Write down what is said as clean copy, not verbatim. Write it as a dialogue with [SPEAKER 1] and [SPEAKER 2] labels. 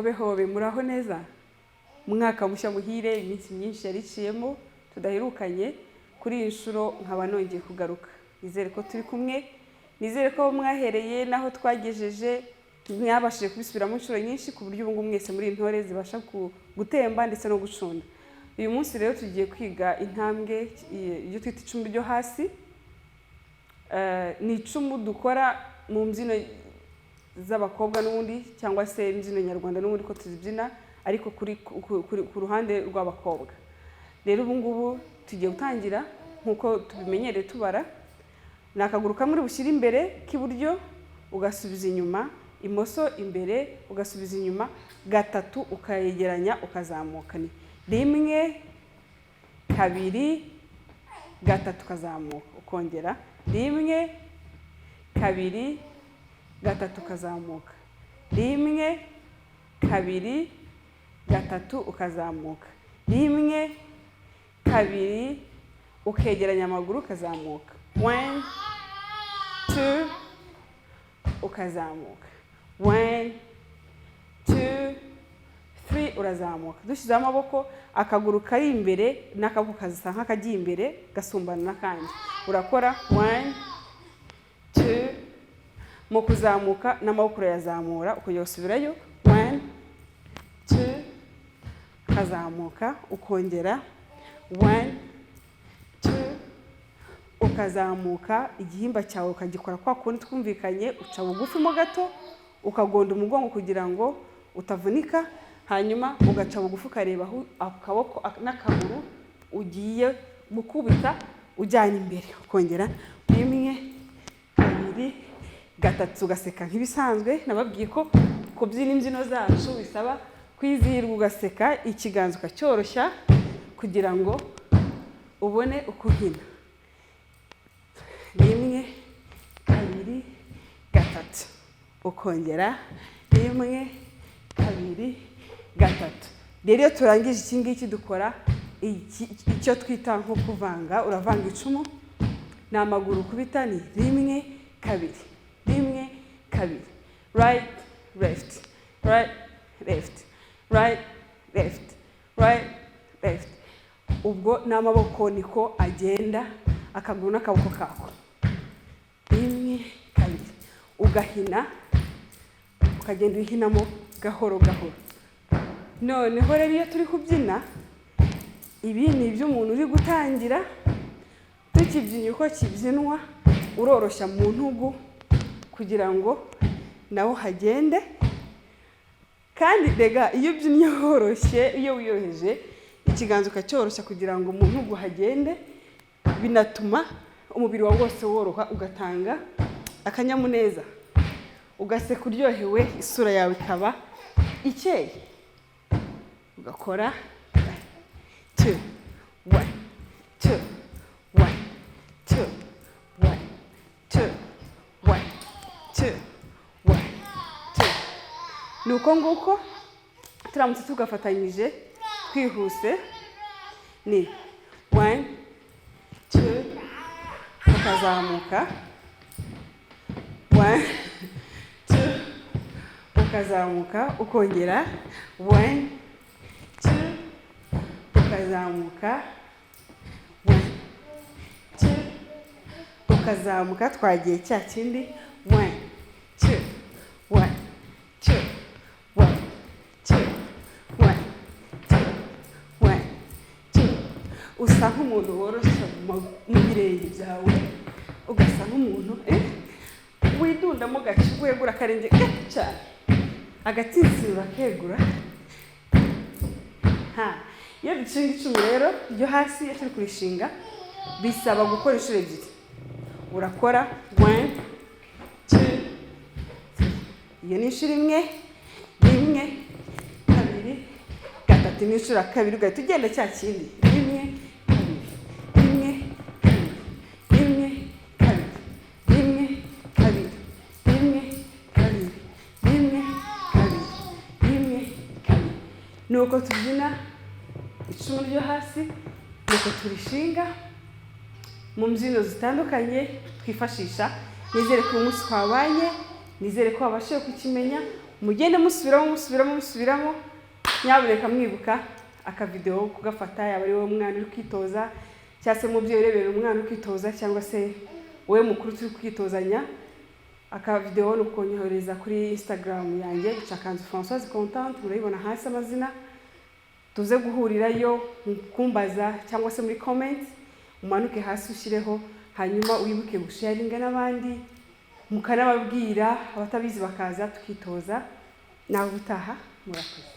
[SPEAKER 1] Hobe hobe, muraho neza? Umwaka mushya muhire. Iminsi myinshi yariciyemo tudaherukanye, kuri iyi nshuro nkaba nongeye kugaruka. Nizere ko turi kumwe, nizere ko aho mwahereye n'aho twagejeje mwabashije kubisubiramo inshuro nyinshi, ku buryo ubu ngubu mwese muri intore zibasha gutemba ndetse no gucunda. Uyu munsi rero tugiye kwiga intambwe, ibyo twita icumu ryo hasi. Ni icumu dukora mu mbyino z'abakobwa n'ubundi, cyangwa se imbyino nyarwanda n'ubundi ko tuzibyina, ariko ku ruhande rw'abakobwa. Rero ubu ngubu tugiye gutangira nk'uko tubimenyereye, tubara. Ni akaguru kamwe uri bushyire imbere k'iburyo, ugasubiza inyuma, imoso imbere, ugasubiza inyuma gatatu, ukayegeranya, ukazamuka. Ni rimwe, kabiri, gatatu, ukazamuka, ukongera rimwe, kabiri, gatatu, ukazamuka, rimwe, kabiri, gatatu, ukazamuka, rimwe, kabiri, ukegeranya amaguru, ukazamuka, one, two, ukazamuka, one, two, three, urazamuka. Dushyizeho amaboko, akaguru kari imbere n'akaboko kasa nk'akagiye imbere, gasumbana n'akandi. Urakora one, two, mu kuzamuka n'amaboko urayazamura, ukongera usubirayo, one, two, ukazamuka, ukongera one, two, ukazamuka. Igihimba cyawe ukagikora kwa kundi twumvikanye, uca bugufi mo gato, ukagonda umugongo kugira ngo utavunika, hanyuma ugaca bugufi, ukareba aho akaboko n'akaguru ugiye gukubita ujyana imbere, ukongera rimwe, kabiri, gatatu, ugaseka nk'ibisanzwe. Nababwiye ko kubyina imbyino zacu bisaba kwizihirwa, ugaseka, ikiganza ukacyoroshya kugira ngo ubone uko uhina. Rimwe, kabiri, gatatu, ukongera rimwe, kabiri, gatatu. Rero iyo turangije iki ngiki, dukora icyo twita nko kuvanga. Uravanga icumu, ni amaguru ukubita, ni rimwe, kabiri, rimwe, kabiri, right, left, right, left, right, left, right, left. Ubwo n'amaboko niko agenda, akaguru n'akaboko kako, rimwe, kabiri, ugahina, ukagenda uhinamo gahoro gahoro. Noneho rero iyo turi kubyina, ibi ni iby'umuntu uri gutangira. Tukibyinya uko kibyinwa, uroroshya mu ntugu kugira ngo nawo hagende. Kandi rega iyo ubyinnye woroshye, iyo wiyoroheje, ikiganza ukacyoroshya kugira ngo mu ntugu hagende, binatuma umubiri wawe wose woroha, ugatanga akanyamuneza, ugaseka uryohewe, isura yawe ikaba ikeye. Ugakora two, one, two, one, two, one, two, one, two, one, two. Ni uko nguko. Turamutse tugafatanyije twihuse, ni one, two, ukazamuka, one, two, ukazamuka, ukongera one, two, ukazamuka, one, two, ukazamuka. Twagiye cya kindi, one, two, one, two, one, two, one, two, one, two. Usa nk'umuntu woroshya mu birenge byawe, ugasa nk'umuntu widundamo gake, wegura akarenge gato cyane, agatsinsino urakegura. Ha, iyo dushinga icumu rero ryo hasi, iyo turi kurishinga bisaba gukora inshuro ebyiri. Urakora one, two, three, iyo ni inshuro imwe. Rimwe, kabiri, gatatu, ni inshuro ya kabiri. Ugahita ugenda cya kindi, rimwe, kabiri, rimwe, kabiri, rimwe, kabiri, rimwe, kabiri, rimwe, kabiri, rimwe, kabiri, rimwe, kabiri. Ni uko tubyina icumu ryo hasi, ni uko turishinga mu mbyino zitandukanye twifashisha. Nizere ko uyu munsi twabanye, nizere ko wabashije kukimenya. Mugende musubiramo, musubiramo, musubiramo. Nyabuneka mwibuka akavidewo kugafata, yaba ari wowe mwana uri kwitoza, cyangwa se mubyeyi urebera umwana uri kwitoza, cyangwa se wowe mukuru turi kwitozanya. Akavidewo ni ukonyohereza kuri Instagram yanjye, Cakanzu Françoise Contente, murayibona hasi amazina. Tuze guhurirayo kumbaza, cyangwa se muri comment umanuke hasi ushyireho. Hanyuma wibuke gusharinga n'abandi, mukanababwira, abatabizi bakaza tukitoza. Nawe ubutaha, murakoze.